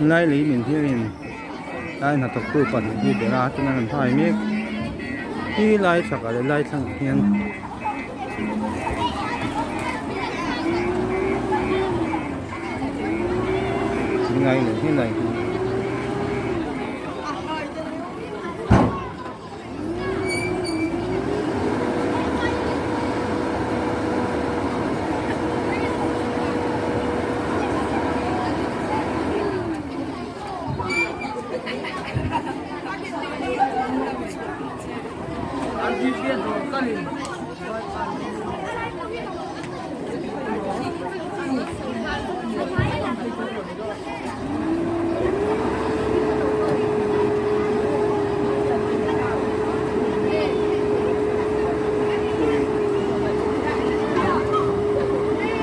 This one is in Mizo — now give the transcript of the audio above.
Helai lei min hianin lai hnathawktu pahnih hi bera ten an rawn hai mek hi lai chhakah leh lai thlangah hian thing ngai leh hi lai hi.